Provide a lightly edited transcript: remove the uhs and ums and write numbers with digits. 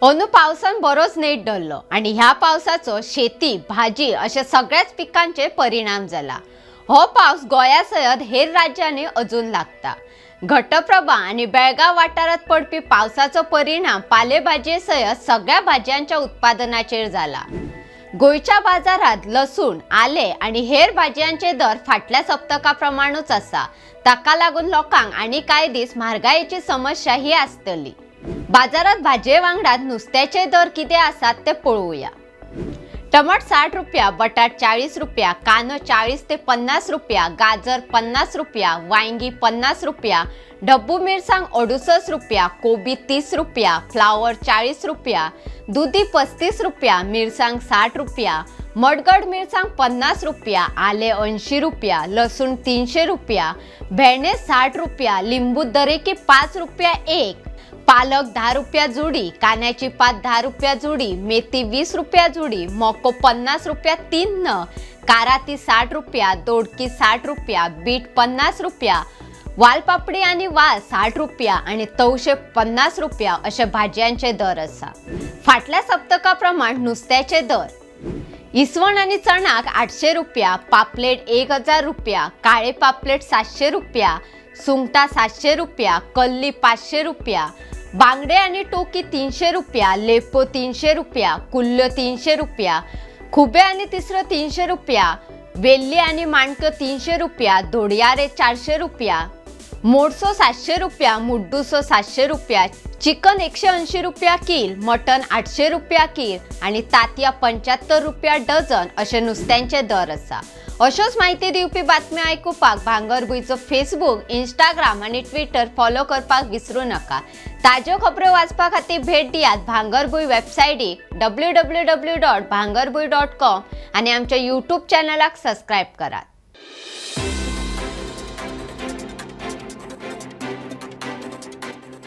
अंदू पावसान बरोच नेट धरलो आनी ह्या पावसाचो शेती, भाजी अशे सगळ्याच पिकांचेर परिणाम जाला. हो पावस गोंया सयत हेर राज्यांनी अजून लागता. घटप्रभा आनी बेळगांव वाठारांत पडपी पावसाचो परिणाम पालेभाजये सयत सगळ्या भाजयांच्या उत्पादनाचेर जाला. गोंयच्या बाजारात लसूण, आले आनी हेर भाजयांचे दर फाटल्या सप्तका प्रमाणूच आसा. ताका लागून लोकांक आनी कांय दीस म्हारगायेची समस्या ही आसतली. बाजारात भाजये वांगडा नुस्त्याचे दर कितें आसात ते पळोवया. टमाट 60 रुपया, बटाट 40 रुपया, कांदो 40 ते 50 रुपया, गाजर 50 रुपया, वांयगी 50 रुपया, ढब्बू मिरसांग 68 रुपया, कोबी 30 रुपया, फ्लावर 40 रुपया, दुदी 35 रुपया, मिरसांग 60 रुपया, मडगड मिरसांग 50 रुपया, आले 80 रुपया, लसूण 300 रुपया, भेंडे 60 रुपया, लिंबू दरेकी 5 रुपया एक, पालक 10 रुपया जुडी, कांद्याची पात 10 रुपया जुडी, मेथी 20 रुपया जुडी, मको 50 रुपया 3 न, काराती 60 रुपया, दोडकी 60 रुपया, बीट 50 रुपया, वालपापडी आनी वाल 60 रुपया आनी तवशे 50 रुपया अशे भाजयांचे दर आसा. फाटल्या सप्तका प्रमाण नुस्त्याचे दर: इसवण आनी चणाक 800 रुपया, पापलेट 1000 रुपया, काळे पापलेट 700 रुपया, सुंगटां 700 रुपया, कल्ली 500 रुपया, बांगडे आनी टोकी 300 रुपया, लेपो 300 रुपया, कुल्ल्यो 300 रुपया, खुबे आनी तिसरो 300 रुपया, वेल्ली आनी माणक्यो 300 रुपया, धोडयारे 400 रुपया, मोडसो 700 रुपया, मुड्डूसो 700 रुपया, चिकन 180 रुपया कील, मटन 800 रुपया कील आनी तातयां 75 रुपया डझन अशे नुस्त्यांचे दर आसा. अश्योच म्हायती दिवपी बातम्यो आयकुपाक भांगरभूंयचो फेसबूक, इंस्टाग्राम आनी ट्विटर फॉलो करपाक विसरूं नाका. ताज्यो खबरो वाचपा खातीर भेट दियात भांगरभूंय वेबसायटीक www.bhangarbhuin.com आनी आमच्या यूट्यूब चॅनलाक सबस्क्रायब करात.